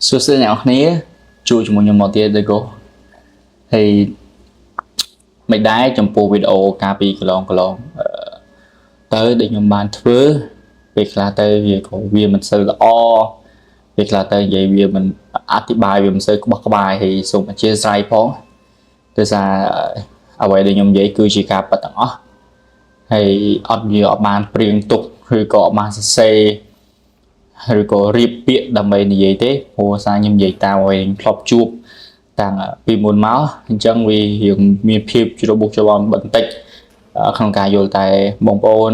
សួស្តីអ្នកនរគ្នាជួបជាមួយខ្ញុំមកទៀតដូចកហើយមិនដែរចំពោះវីដេអូកាលពីកន្លងកន្លងអឺទៅដែលខ្ញុំបានធ្វើពេលខ្លះទៅវាក៏វាមិនសូវល្អពេលខ្លះទៅនិយាយវាមិនអធិប្បាយវាមិនសូវក្បោះក្បាយហើយសូមអធិស្ឋានផងដោយសារអ្វីដែលខ្ញុំនិយាយគឺជាការពិតទាំងអស់ហើយអត់វាអត់បានព្រៀងទុកឬក៏អត់បានសរសេរ ឬក៏រៀបពាក្យដើម្បីនិយាយទេព្រោះសារខ្ញុំនិយាយតាមអ្វីខ្ញុំធ្លាប់ជួបតាំងពីមុនមកអញ្ចឹងវារៀងមានភាពច្របូកច្របល់បន្តិចក្នុងការយល់តែបងប្អូន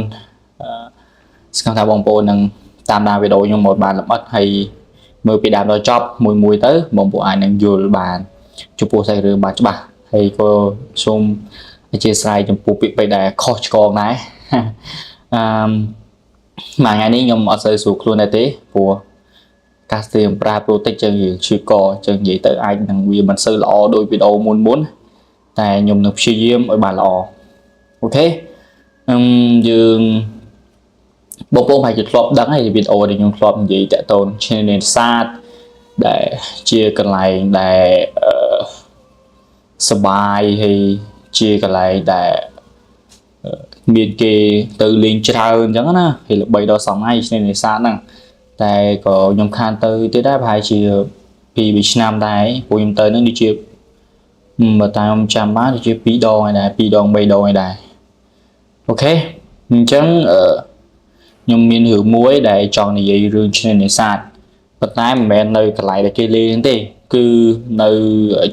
ស្គាល់ថាបងប្អូននឹងតាមដានវីដេអូខ្ញុំមកបានលម្អិតហើយមើលពីដើមដល់ចប់មួយមួយទៅបងប្អូនអាចនឹងយល់បានចំពោះសាច់រឿងបានច្បាស់ហើយក៏សូមអធិស្ឋានចំពោះពាក្យពេចន៍ដែលខុសឆ្គងដែរអឺ មួយថ្ងៃនេះខ្ញុំអត់សូវស្រួលខ្លួនដែរទេព្រោះកាសស្ទៀមប្រាប្រូតិចចឹងយើងឈឺកចឹងនិយាយទៅអាចនឹងវាមិនសូវល្អដូចវីដេអូមុនមុនតែខ្ញុំនឹងព្យាយាមឲ្យបានល្អ OK អឹមយើងបងប្អូនប្រហែលជាធ្លាប់ដឹងហើយវីដេអូដែលខ្ញុំធ្លាប់និយាយតាក់ទងឆ្នេរនេសាទដែលជាកន្លែងដែលអឺសបាយហើយជាកន្លែងដែល មានគេទៅលេងច្រើនអញ្ចឹងណាគេល្បីដល់សម័យឆ្នេរនេសាទហ្នឹងតែក៏ខ្ញុំខានទៅទៀតដែរប្រហែលជា2 3ឆ្នាំដែរព្រោះខ្ញុំទៅហ្នឹងដូចជាបើតាមខ្ញុំចាំបានដូចជា2ដងហើយដែរ2ដង3ដងហើយដែរ OK អញ្ចឹងអឺខ្ញុំមានរឿងមួយដែលចង់និយាយរឿងឆ្នេរនេសាទប៉ុន្តែមិនមែននៅកន្លែងដែលគេលេងទេគឺនៅ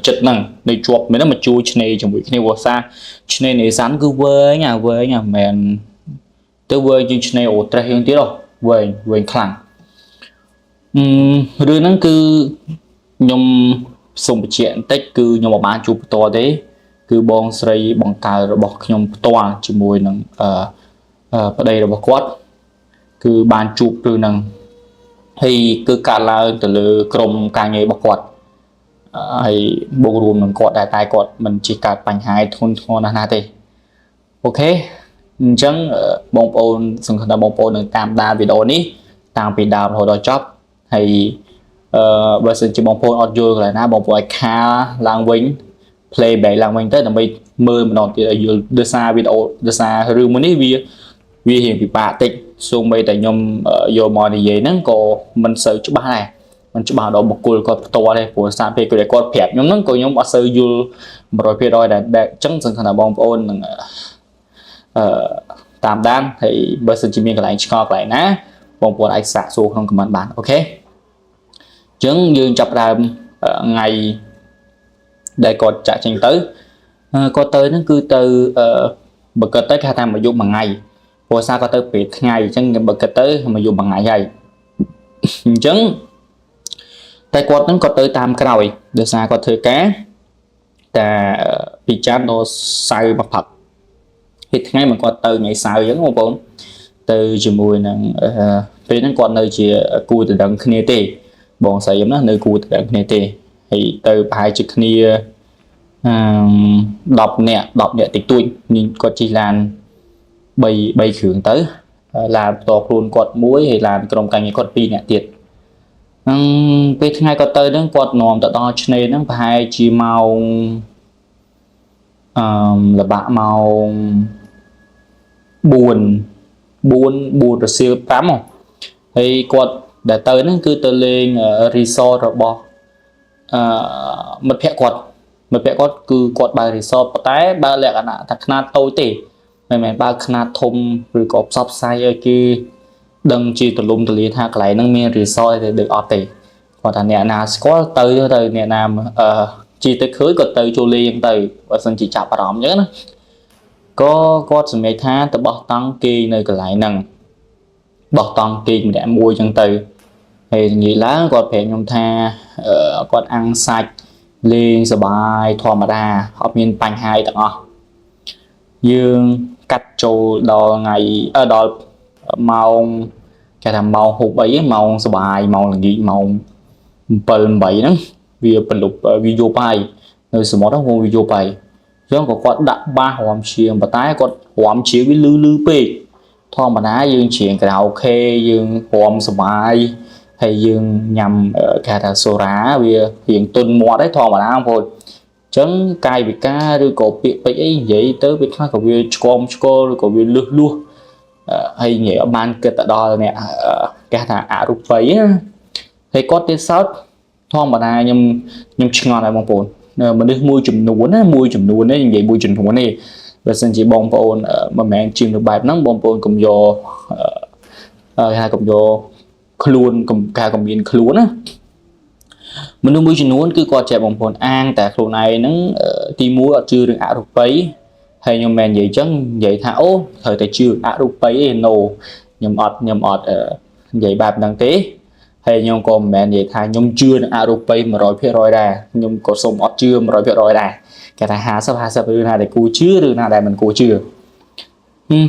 ចិត្តហ្នឹងនៅជាប់មែនហ្នឹងមកជួយឆ្នេរជាមួយគ្នាវសាឆ្នេរនេសាទគឺវែងអាវែងអាមិនមែនទៅវែងជាងឆ្នេរអូត្រេសយើងទៀតហ៎វែងវែងខ្លាំងអឺរឿងហ្នឹងគឺខ្ញុំសូមបញ្ជាក់បន្តិចគឺខ្ញុំមិនបានជួបផ្ទាល់ទេ គឺបងស្រីបង្កើតរបស់ខ្ញុំផ្ទាល់ជាមួយនឹងអឺប្តីរបស់គាត់គឺបានជួបរឿងហ្នឹងហើយគឺកើតឡើងទៅលើក្រុមការងាររបស់គាត់ហើយបូករួមនឹងគាត់ដែរតែគាត់មិនជាកើតបញ្ហាធ្ងន់ធ្ងរណាស់ណាទេOK អញ្ចឹងបងប្អូនសង្ឃឹមថាបងប្អូននឹងតាមដានវីដេអូនេះតាំងពីដើមរហូតដល់ចប់ហើយអឺបើសិនជាបងប្អូនអត់យល់កន្លែងណាបងប្អូនអាចខាឡើងវិញ play back ឡើងវិញទៅដើម្បីមើលម្ដងទៀតឲ្យយល់ដោយសារវីដេអូដោយសាររឿងមួយនេះវាវារៀងពិបាកតិចសូម្បីតែខ្ញុំយកមកនិយាយហ្នឹងក៏មិនសូវច្បាស់ដែរមិនច្បាស់ដល់បុគ្គលគាត់ផ្ទាល់ទេព្រោះសារពេលគាត់គាត់ប្រាប់ខ្ញុំហ្នឹងក៏ខ្ញុំអត់សូវយល់100%ដែរដែលអញ្ចឹងសង្ឃឹមថាបងប្អូននឹងអឺតាមដានហើយបើសិនជាមានកន្លែងឆ្ងល់កន្លែងណាបងប្អូនអាចសាកសួរក្នុង comment បាន OK អញ្ចឹងយើងចាប់ដើមថ្ងៃដែលគាត់ចាក់ចេញទៅគាត់ទៅហ្នឹងគឺទៅបើគិតទៅគេហៅថាមួយយប់មួយថ្ងៃព្រោះសារគាត់ទៅពេលថ្ងៃអញ្ចឹងបើគិតទៅមួយយប់មួយថ្ងៃហើយអញ្ចឹងតែគាត់ហ្នឹងគាត់ទៅតាមក្រោយដោយសារគាត់ធ្វើការតែពីច័ន្ទដល់សៅរ៍មកផឹកហេតុថ្ងៃមកគាត់ទៅថ្ងៃសៅរ៍អញ្ចឹងបងប្អូនទៅជាមួយនឹងពេលហ្នឹងគាត់នៅជាគូតដឹងគ្នាទេបងស្រីខ្ញុំណានៅគូតដឹងគ្នាទេហើយទៅប្រហែលជាគ្នាអឺ10នាក់10នាក់តិចតួចគាត់ជិះឡាន3 3គ្រឿងទៅឡានផ្ទាល់ខ្លួនគាត់មួយហើយឡានក្រុមការងារគាត់2នាក់ទៀតអឺពេលថ្ងៃគាត់ទៅហ្នឹងគាត់នាំទៅដល់ឆ្នេរហ្នឹងប្រហែលជាម៉ោងអឺលបាក់ម៉ោង4 4 4រសៀល5ហ៎ហើយគាត់ដែលទៅហ្នឹងគឺទៅលេង resort របស់អឺមិត្តភក្តិគាត់មិត្តភក្តិគាត់គឺគាត់បើក resort ប៉ុន្តែបើលក្ខណៈថាខ្នាតតូចទេមិនមែនបើកខ្នាតធំឬក៏ផ្សព្វផ្សាយឲ្យគេដឹងជាទលំទលាថាកន្លែងហ្នឹងមាន resort ទេដូចអត់ទេគាត់ថាអ្នកណាស្គាល់ទៅទៅអ្នកណាអឺជីទៅឃើញក៏ទៅចូលលេងទៅបើសិនជាចាប់អារម្មណ៍អញ្ចឹងណាក៏គាត់សម្រេចថាទៅបោះតង់គេនៅកន្លែងហ្នឹងបោះតង់គេម្នាក់មួយអញ្ចឹងទៅហើយនិយាយឡើងគាត់ប្រាប់ខ្ញុំថាគាត់អាំងសាច់លេងសបាយធម្មតាអត់មានបញ្ហាអីទាំងអស់យើងកាត់ចូលដល់ថ្ងៃដល់ម៉ោងគេថាម៉ោងហូបអីម៉ោងសបាយម៉ោងល្ងាចម៉ោង7 8ហ្នឹងវាប្រលប់វាយប់ហើយនៅសមុទ្រហ្នឹងវាយប់ហើយអញ្ចឹងក៏គាត់ដាក់បាសរាំច្រៀងប៉ុន្តែគាត់រាំច្រៀងវាលឺលឺពេកធម្មតាយើងច្រៀងខារ៉ាអូខេយើងរាំសបាយហ ហើយយើងញ៉ាំគេហៅថាសូរ៉ាវារៀងទុនមាត់ឯងធម្មតាបងប្អូនអញ្ចឹងកាយវិការឬក៏ពាក្យពេចន៍អីនិយាយទៅពេលខ្លះក៏វាឆ្គាំឆ្គងឬក៏វាលឺសលួសហើយនិយាយអត់បានគិតទៅដល់អ្នកគេហៅថាអរូបីណាហើយគាត់ទៀតសោតធម្មតាខ្ញុំខ្ញុំឆ្ងល់ដែរបងប្អូនមនុស្សមួយចំនួនណាមួយចំនួននេះនិយាយមួយចំនួននេះបើសិនជាបងប្អូនមិនមែនជានៅបែបហ្នឹងបងប្អូនកុំយកគេហៅកុំយកខ្លួនកុំការកុំមានខ្លួនណាមនុស្សមួយចំនួនគឺគាត់ចេះបងប្អូនអាងតែខ្លួនឯងហ្នឹងទីមួយអត់ជឿរឿងអរូបីហើយខ្ញុំមិននិយាយចឹងនិយាយថាអូត្រូវតែជឿអរូបីឯ no ខ្ញុំអត់និយាយបែបហ្នឹងទេហើយខ្ញុំក៏មិនមែននិយាយថាខ្ញុំជឿនឹងអរូបី100%ដែរខ្ញុំក៏សូមអត់ជឿ100%ដែរគេថា50 50រឿងណាដែលគួរជឿឬណាដែលមិនគួរជឿ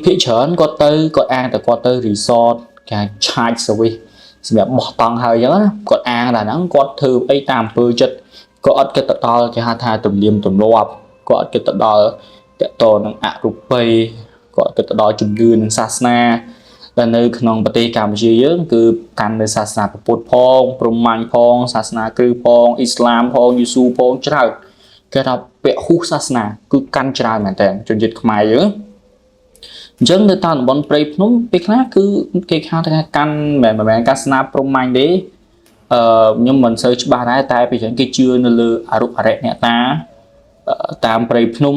ភាគច្រើនគាត់ទៅគាត់អាងតែគាត់ទៅ resort គេ charge service សម្រាប់បោះតង់ហើយអញ្ចឹងណាគាត់អាងតែហ្នឹងគាត់ធ្វើអីតាមអំពើចិត្តគាត់អត់គិតទៅដល់គេហៅថាទំនៀមទម្លាប់គាត់អត់គិតទៅដល់តកតនឹងអរូបីគាត់គិតទៅដល់ជំនឿនិងសាសនាដែលនៅក្នុងប្រទេសកម្ពុជាយើងគឺកាន់នៅសាសនាពុទ្ធផងព្រហ្មញ្ញផងសាសនាគ្រឹះផងអ៊ីស្លាមផងយេស៊ូផងច្រើនគេថាពហុសាសនាគឺកាន់ច្រើនមែនតើជនជាតិខ្មែរយើងអញ្ចឹងនៅតាមតំបន់ព្រៃភ្នំពេលខ្លះគឺគេហៅថាកាន់មិនមែនកាសនាព្រហ្មញ្ញទេអឺខ្ញុំមិនសូវច្បាស់ដែរតែពេលច្រើនគេជឿនៅលើអរុបអរិយអ្នកតាតាមព្រៃភ្នំ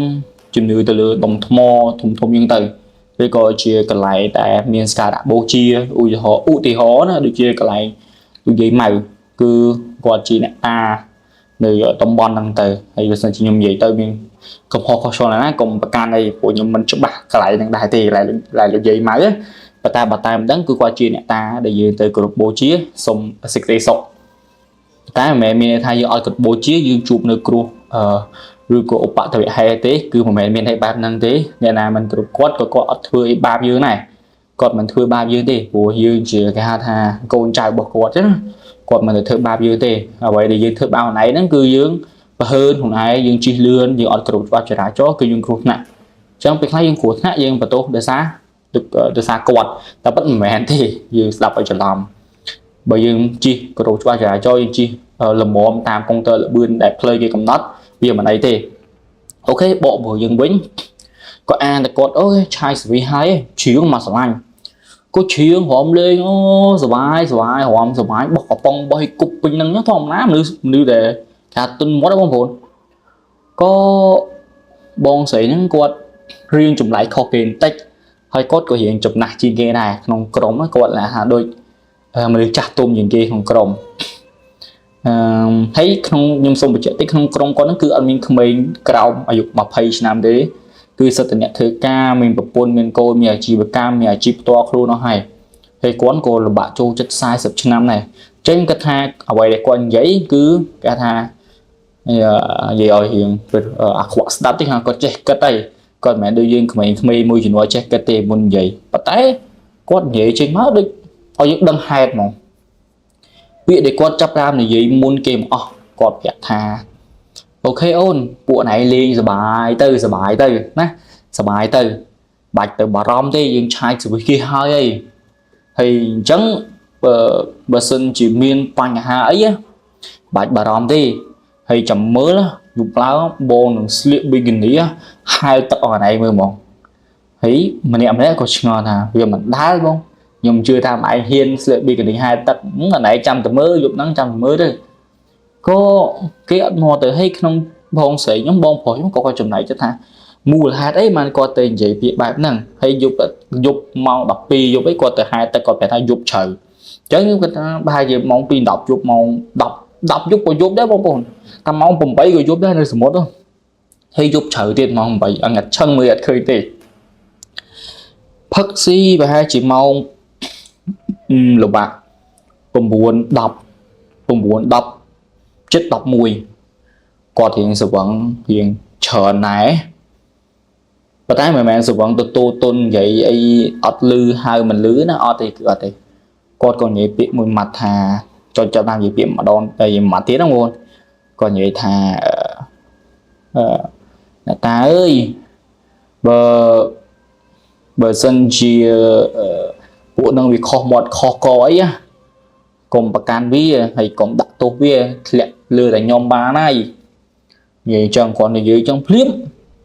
ជំនឿទៅលើដុំថ្មធំធំយ៉ាងទៅឬក៏ជាកន្លែងដែលមានសក្ការៈបូជាឧទាហរណ៍ឧទាហរណ៍ណាដូចជាកន្លែងលោកយាយម៉ៅគឺគាត់ជាអ្នកតានៅតំបន់ហ្នឹងទៅហើយបើសិនជាខ្ញុំនិយាយទៅមានកំហុសខុសឆ្គងណាកុំប្រកាន់អីព្រោះខ្ញុំមិនច្បាស់កន្លែងហ្នឹងដែរទេកន្លែងលោកយាយម៉ៅប៉ុន្តែបើតាមមិនដឹងគឺគាត់ជាអ្នកតាដែលយើងទៅគោរពបូជាសុំសេចក្តីសុខតែមិនមែនមានន័យថាយើងឲ្យគាត់បូជាយើងជួបនៅគ្រោះអឺឬក៏ឧបទ្ទវហេតុទេគឺមិនមែនមានន័យបែបហ្នឹងទេអ្នកណាមិនគ្រប់គាត់ក៏គាត់អត់ធ្វើអីបាបយើងដែរគាត់មិនធ្វើបាបយើងទេព្រោះយើងជាគេហៅថាកូនចៅរបស់គាត់ចឹងគាត់មិនទៅធ្វើបាបយើងទេអ្វីដែលយើងធ្វើបាបខ្លួនឯងហ្នឹងគឺយើងប្រហើនខ្លួនឯងយើងជិះលឿនយើងអត់គ្រប់ច្បាប់ចរាចរណ៍គឺយើងគ្រោះថ្នាក់អញ្ចឹងពេលខ្លះយើងគ្រោះថ្នាក់យើងបន្ទោសដោយសារដោយសារគាត់តែពិតមិនមែនទេយើងស្ដាប់ឲ្យច្រឡំបើយើងជិះគ្រប់ច្បាប់ចរាចរណ៍យើងជិះល្មមតាមកុងទ័រលបឿនដែលផ្លូវគេកំណត់វាមិនអីទេOK បកព្រោះយើងវិញក៏អានតែគាត់អូយឆាយសវីហើយជ្រៀងមកស្រឡាញ់ក៏ជ្រៀងរំលេងអូសបាយសបាយរំសបាយបោះកំប៉ុងបោះឲ្យគប់ពេញហ្នឹងធម្មតាមនុស្សមនុស្សដែលគេទុនមាត់បងប្អូនក៏បងស្រីហ្នឹងគាត់រៀងចម្លែកខុសគេបន្តិចហើយគាត់ក៏រៀងចំណាស់ជាងគេដែរក្នុងក្រុមគាត់ថាដូចមនុស្សចាស់ទុំជាងគេក្នុងក្រុមអឺហើយក្នុងខ្ញុំសូមបញ្ជាក់តិចក្នុងក្រុមគាត់ហ្នឹងគឺអត់មានក្មេងក្រោមអាយុ20ឆ្នាំទេគឺសិតតែអ្នកធ្វើការមានប្រពន្ធមានកូនមានអាជីវកម្មមានអាជីពផ្ទាល់ខ្លួនអស់ហើយហើយគាត់ក៏លំបាកចូលចិត្ត40ឆ្នាំដែរអញ្ចឹងគាត់ថាអ្វីដែលគាត់និយាយគឺគេថានិយាយឲ្យរៀងអាក្រក់ស្ដាប់តិចគាត់ចេះគិតហើយគាត់មិនមែនដូចយើងក្មេងៗមួយជំនាន់ចេះគិតទេមុននិយាយប៉ុន្តែគាត់និយាយចេញមកដូចឲ្យយើងដឹងហេតុហ្មងពាក្យដែលគាត់ចាប់ផ្ដើមនិយាយមុនគេមកអស់គាត់ប្រាប់ថាOK អូនពួកណៃលេងសបាយទៅសបាយទៅណាសបាយទៅបាច់ទៅបារម្ភទេយើងឆាយ service គេហើយអីហើយអញ្ចឹងបើបើសិនជាមានបញ្ហាអីបាច់បារម្ភទេហើយចាំមើលយប់ឡើងបងនឹងស្លៀក bikini ហែលទឹកអស់ណៃមើលហ្មងហើយម្នាក់ម្នាក់ក៏ឆ្ងល់ថាវាមិនដែលបងខ្ញុំជឿថាឯងហ៊ានស្លៀក bikini ហែលទឹកអណៃចាំតែមើលយប់ហ្នឹងចាំតែមើលទៅក៏គេអត់មកទៅឲ្យក្នុងបងស្រីខ្ញុំបងប្រុសខ្ញុំក៏គាត់ចំណែកចិត្តថាមូលហេតុអីបានគាត់ទៅនិយាយពាក្យបែបហ្នឹងហើយយប់យប់ម៉ោង12យប់អីគាត់ទៅហែទឹកគាត់ប្រាប់ថាយប់ជ្រៅអញ្ចឹងខ្ញុំគាត់ថាប្រហែលជាម៉ោង2 10យប់ម៉ោង10 10យប់ក៏យប់ដែរបងប្អូនតែម៉ោង8ក៏យប់ដែរនៅសមុទ្រហើយយប់ជ្រៅទៀតម៉ោង8អង្កាត់ឆឹងមើលអត់ឃើញទេផឹកស៊ីប្រហែលជាម៉ោងលបាក់9 10 9 10ចិត្ត11គាត់រៀងស្វឹងរៀងច្រើនដែរប៉ុន្តែមិនមែនស្វឹងទៅទូទុននិយាយអីអត់លឺហៅមិនលឺណាអត់ទេគឺអត់ទេគាត់ក៏និយាយពាក្យមួយម៉ាត់ថាចុចចាប់តាមនិយាយពាក្យម្ដងតែមួយម៉ាត់ទៀតហ្នឹងបងគាត់និយាយថាអឺអ្នកតាអើយបើបើសិនជាពួកនឹងវាខុសមាត់ខុសកអីណា កុំប្រកាន់វាហើយកុំដាក់ទោសវាធ្លាក់លើតែខ្ញុំបានហើយនិយាយចឹងគាត់និយាយចឹងភ្លាម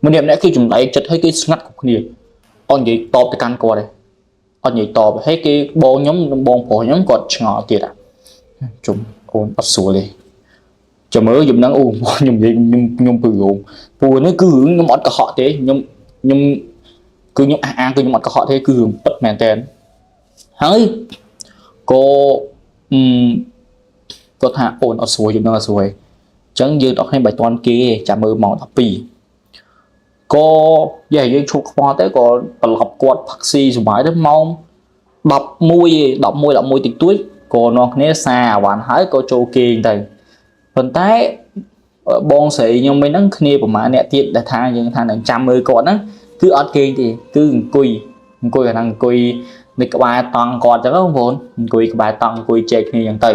ម្នាក់ម្នាក់គឺចម្លែកចិត្តហើយគឺស្ងាត់គ្រប់គ្នាអត់និយាយតបទៅកាន់គាត់ទេអត់និយាយតបហើយគេបងខ្ញុំនិងបងប្រុសខ្ញុំគាត់ឆ្ងល់ទៀតអាជុំអូនអត់ស្រួលទេចាំមើលយំហ្នឹងអូខ្ញុំនិយាយខ្ញុំខ្ញុំពឺរោងពូនេះគឺរឿងខ្ញុំអត់កុហកទេខ្ញុំខ្ញុំគឺខ្ញុំអះអាងគឺខ្ញុំអត់កុហកទេគឺរឿងពិតមែនតើហើយក៏អឺគាត់ថាអូនអត់ស្រួលយំហ្នឹងអត់ស្រួលអញ្ចឹងយើងដល់គ្នាមិនតាន់គេទេចាំមើលម៉ោង12ក៏យ៉ាយើងឈប់ខ្វល់ទៅក៏ប្រឡប់គាត់ផឹកស៊ីសុបាយទៅម៉ោង11ឯង11 11តិចតួចក៏នាំគ្នាសារអាវ៉ាន់ហើយក៏ចូលគេងទៅប៉ុន្តែបងស្រីខ្ញុំវិញហ្នឹងគ្នាប្រហែលអ្នកទៀតដែលថាយើងថានឹងចាំមើលគាត់ហ្នឹងគឺអត់គេងទេគឺអង្គុយអង្គុយអាហ្នឹងអង្គុយនៅក្បែរតង់គាត់អញ្ចឹងបងប្អូនអង្គុយក្បែរតង់អង្គុយជែកគ្នាអញ្ចឹងទៅ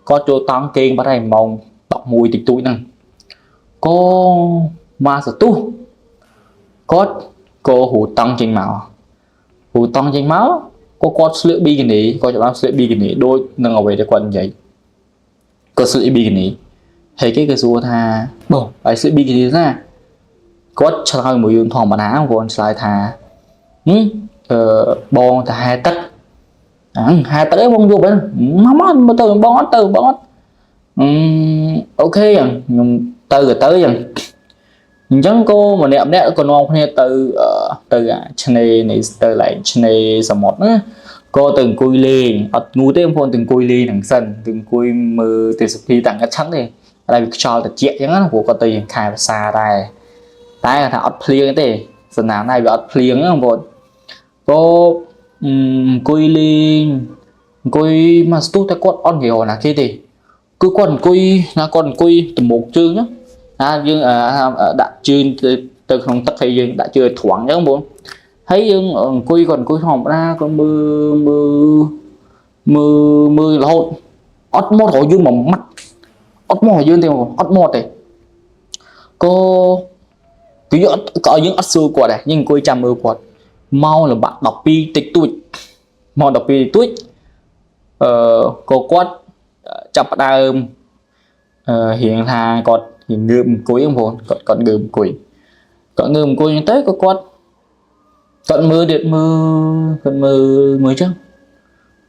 គាត់ចូលតង់គេងបាត់ហើយម៉ោង11តិចតួចហ្នឹងក៏មកសទុះគាត់ក៏ហូតង់ចេញមកហូតង់ចេញមកក៏គាត់ស្លៀកប៊ីគីនីគាត់ចាប់បានស្លៀកប៊ីគីនីដូចនឹងអ្វីដែលគាត់និយាយគាត់ស្លៀកប៊ីគីនីហើយគេក៏សួរថាបងហើយស្លៀកប៊ីគីនីណាគាត់ឆ្លើយមួយយើងធម្មតាបងឆ្លើយថាហឹមអឺបងទៅហែទឹកអញ្ហែទឹកអីបងយប់ហ្នឹងមកមកទៅបងអត់ទៅបងអត់អឺ OK ខ្ញុំទៅក៏ទៅអញ្ចឹងអញ្ចឹងក៏ម្នាក់ម្នាក់ក៏នាំគ្នាទៅទៅអាឆ្នេរនៃទៅឡែងឆ្នេរសមុទ្រណាក៏ទៅអង្គុយលេងអត់ងូទេបងប្អូនទៅអង្គុយលេងហ្នឹងសិនទៅអង្គុយមើលទេសភាពតាំងឆឹងទេតែវាខ្យល់ត្រជាក់អញ្ចឹងណាព្រោះគាត់ទៅខែភាសាដែរតែថាអត់ភ្លៀងទេសនាមដែរវាអត់ភ្លៀងណាបងប្អូនក៏អង្គុយលេងអង្គុយមកស្ទុះតែគាត់អត់និយាយណាគេទេគឺគាត់អង្គុយណាគាត់អង្គុយតមុកជើងណាណាយើងដាក់ជើងទៅក្នុងទឹកហើយយើងដាក់ជើងឲ្យត្រង់អញ្ចឹងបងហើយយើងអង្គុយគាត់អង្គុយធម្មតាគាត់មើលមើលមើលមើលរហូតអត់មករកយើងមួយម៉ាត់អត់មករកយើងទេបងអត់មកទេក៏គឺយើងអត់ក៏យើងអត់សួរគាត់ដែរយើងអង្គុយចាំមើលគាត់មកលំបាក់12តិចតួចមក12តិចតួចអឺក៏គាត់ចាប់ផ្ដើមអឺរៀងថាគាត់រៀងងើបអង្គុយបងប្អូនគាត់គាត់ងើបអង្គុយគាត់ងើបអង្គុយអញ្ចឹងទៅក៏គាត់គាត់មើលទៀតមើលគាត់មើលមើលអញ្ចឹង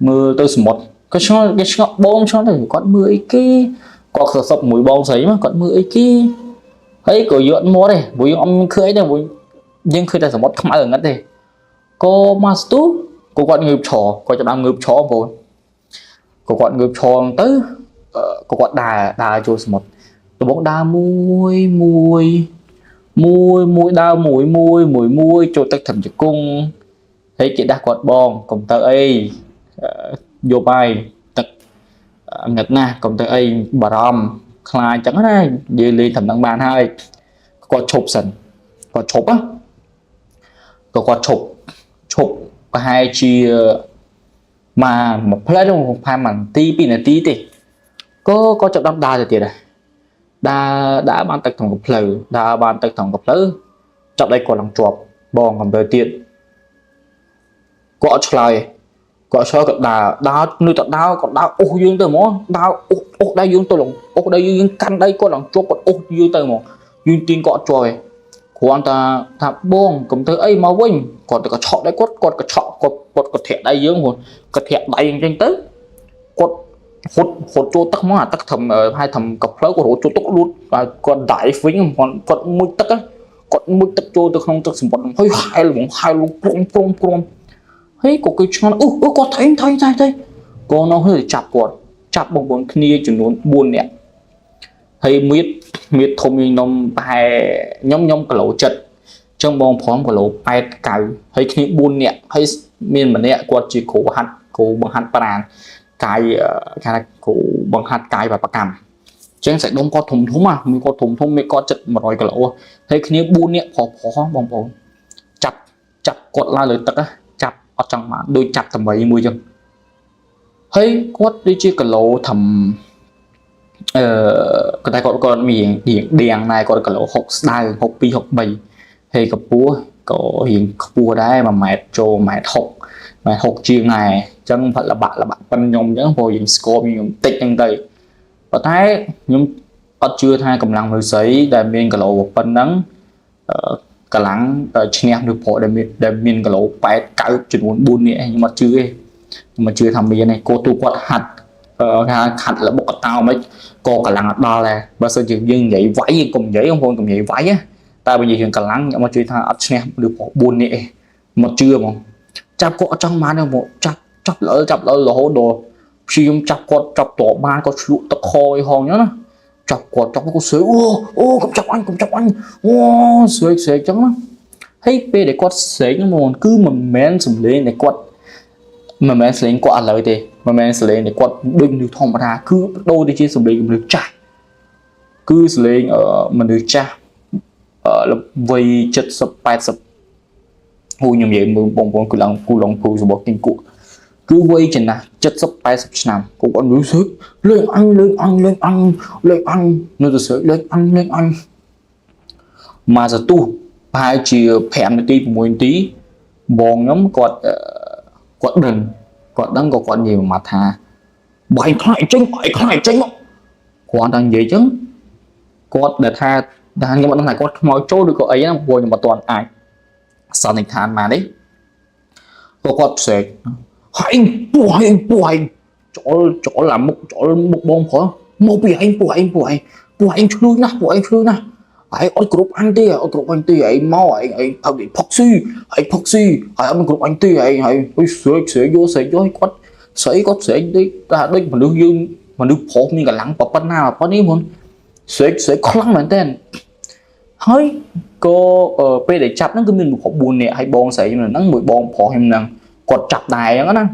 មើលទៅសមុទ្រគាត់ឆ្ងល់គេឆ្ងល់បងឆ្ងល់ទៅគាត់មើលអីគេគាត់សសពមួយបងស្រីមកគាត់មើលអីគេហើយក៏យកអត់មកទេព្រោះយើងអត់មានឃើញអីទេព្រោះយើងឃើញតែសមុទ្រខ្មៅងឹតទេក៏មកស្ទុះក៏គាត់ងើបឈរគាត់ចាប់ដើមងើបឈរបងប្អូនក៏គាត់ងើបឈរទៅក៏គាត់ដើរដើរចូលសមុទ្រដំបូងដើរមួយមួយមួយមួយដើរមួយមួយមួយមួយចូលទឹកត្រឹមជង្គង់ហើយគេដាស់គាត់បងកុំទៅអីយប់ហើយទឹកងឹតណាស់កុំទៅអីបារម្ភខ្លាចចឹងណាយើងលេងត្រឹមហ្នឹងបានហើយគាត់ឈប់សិនគាត់ឈប់ណាក៏គាត់ឈប់ឈប់ប្រហែលជាមួយមួយផ្លែទៅប្រហែល1នាទី2នាទីទេក៏ក៏ចាប់ដើមដើរទៅទៀតដែរដើរដើរបានទឹកក្នុងកផ្លូវដើរបានទឹកក្នុងកផ្លូវចាប់ដៃគាត់ឡើងជាប់បងកំទៅទៀតគាត់អត់ឆ្លើយគាត់ឆ្លើយគាត់ដើរដើរនៅតែដើរគាត់ដើរអូសយើងទៅហ្មងដើរអូសអូសដៃយើងទៅឡើងអូសដៃយើងកាន់ដៃគាត់ឡើងជាប់គាត់អូសយើងទៅហ្មងយើងទាញគាត់អត់ជាប់ទេគ្រាន់តែថាបងកុំធ្វើអីមកវិញគាត់ទៅក៏ឆក់ដៃគាត់គាត់ក៏ឆក់គាត់គាត់ក៏ធាក់ដៃយើងហ្មងគាត់ធាក់ដៃអញ្ចឹងទៅគាត់ហត់ហត់ចូលទឹកមកអាទឹកត្រឹមហើយត្រឹមកផ្លូវគាត់រត់ចូលទឹកលូតគាត់ dive វិញគាត់គាត់មុជទឹកគាត់មុជទឹកចូលទៅក្នុងទឹកសមុទ្រហើយហែលហ្មងហែលព្រំព្រំព្រំហើយក៏គេឆ្ងល់អូអូគាត់ថៃថៃថៃថៃក៏នោះទៅចាប់គាត់ចាប់បងប្អូនគ្នាចំនួន4នាក់ហើយមៀតមៀតធំខ្ញុំប្រហែលខ្ញុំខ្ញុំគីឡូ7ចឹងបងព្រមគីឡូ8 9ហើយគ្នា4នាក់ហើយមានម្នាក់គាត់ជាគ្រូហាត់គ្រូបង្ហាត់ប្រានកាយគេថាគ្រូបង្ហាត់កាយបកម្មចឹងសាច់ដុំគាត់ធំធំហ่ะមានគាត់ធំធំមានគាត់ចិត្ត100គីឡូហើយគ្នា4នាក់ប្រុសប្រុសបងប្អូនចាប់ចាប់គាត់ឡើងលើទឹកចាប់អត់ចង់បានដូចចាប់តមីមួយចឹងហើយគាត់ដូចជាគីឡូធំអឺគាត់តែគាត់គាត់មានរៀងដៀងដែរគាត់គីឡូ60ស្ដើង62 63ហើយកម្ពស់ក៏រៀងខ្ពស់ដែរ1ម៉ែត្រចូល1ម៉ែត្រ60 ម៉ែ60ជាងដែរអញ្ចឹងផិតលបាក់លបាក់ប៉ុនខ្ញុំអញ្ចឹងព្រោះយើងស្គាល់ខ្ញុំតិចអញ្ចឹងទៅប៉ុន្តែខ្ញុំអត់ជឿថាកម្លាំងមនុស្សស្រីដែលមានគីឡូប៉ុណ្ណឹងអឺកម្លាំងឈ្នះមនុស្សប្រុសដែលមានគីឡូ8 9ចំនួន4នាក់ខ្ញុំអត់ជឿទេខ្ញុំអត់ជឿថាមានទេគោទូគាត់ហាត់ថាហាត់លបុកកតោមិនក៏កម្លាំងអត់ដល់ដែរបើសិនជាយើងនិយាយវាយយើងកុំនិយាយបងប្អូនកុំនិយាយវាយណាតែបើនិយាយរឿងកម្លាំងខ្ញុំអត់ជឿថាអត់ឈ្នះមនុស្សប្រុស4នាក់ទេមកជឿហ្មងចាប់គាត់អត់ចង់បានទេមកចាប់ចាប់ល្អចាប់ល្អរហូតដល់ព្យាយាមចាប់គាត់ចាប់តបានគាត់ឆ្លក់ទឹកខអីហងអញ្ចឹងណាចាប់គាត់ចាប់គាត់ស្រែកអូអូកុំចាប់អញកុំចាប់អញអូស្រែកស្រែកអញ្ចឹងណាហើយពេលដែលគាត់ស្រែកហ្នឹងហ្មងគឺមិនមែនសំឡេងដែលគាត់មិនមែនសំឡេងគាត់ឥឡូវទេមិនមែនសំឡេងដែលគាត់ដូចមនុស្សធម្មតាគឺដូរទៅជាសំឡេងមនុស្សចាស់គឺសំឡេងមនុស្សចាស់វ័យ70 80ហូខ្ញុំនិយាយមើលបងប្អូនគឺឡើងគូឡងភូរបស់គីងគក់គឺវ័យចំណាស់70 80ឆ្នាំគាត់អត់លឺសើលេងអញលេងអញលេងអញលេងអញនៅទៅសើលេងអញលេងអញមកសទុះប្រហែលជា5នាទី6នាទីបងខ្ញុំគាត់គាត់ដឹងគាត់ដឹងក៏គាត់និយាយមួយម៉ាត់ថាបើឯងខ្លាចចេញបើឯងខ្លាចចេញមកគាត់តែនិយាយចឹងគាត់ដែលថាតែខ្ញុំអត់ដឹងថាគាត់ខ្មោចចូលឬក៏អីហ្នឹងព្រោះខ្ញុំអត់ទាន់អាចសន្និដ្ឋានបានទេក៏គាត់ស្រែកហែងពួកហែងពួកហែងចូលចូលអាមុខចូលមុខបងប្រុសមកពីឯងពួកឯងពួកឯងពួកឯងឆ្លួយណាស់ពួកឯងឆ្លួយណាស់ឯងអត់គ្រប់អញទេអត់គ្រប់អញទេឯងមកឯងឯងផឹកផឹកស៊ីឯងផឹកស៊ីហើយអត់គ្រប់អញទេឯងហើយអុយស្រែកស្រែកយកស្រែកយកគាត់ស្អីគាត់ស្រែកដូចថាដូចមនុស្សយើងមនុស្សប្រុសមានកម្លាំងប៉ុណ្ណាប៉ុណ្នេះមុនស្រែកស្រែកខ្លាំងមែនតើហើយក៏ពេលដែលចាប់ហ្នឹងគឺមានមនុស្ស4នាក់ហើយបងស្រីខ្ញុំហ្នឹងមួយបងប្រុសខ្ញុំហ្នឹងគាត់ចាប់ដែរអញ្ចឹងណា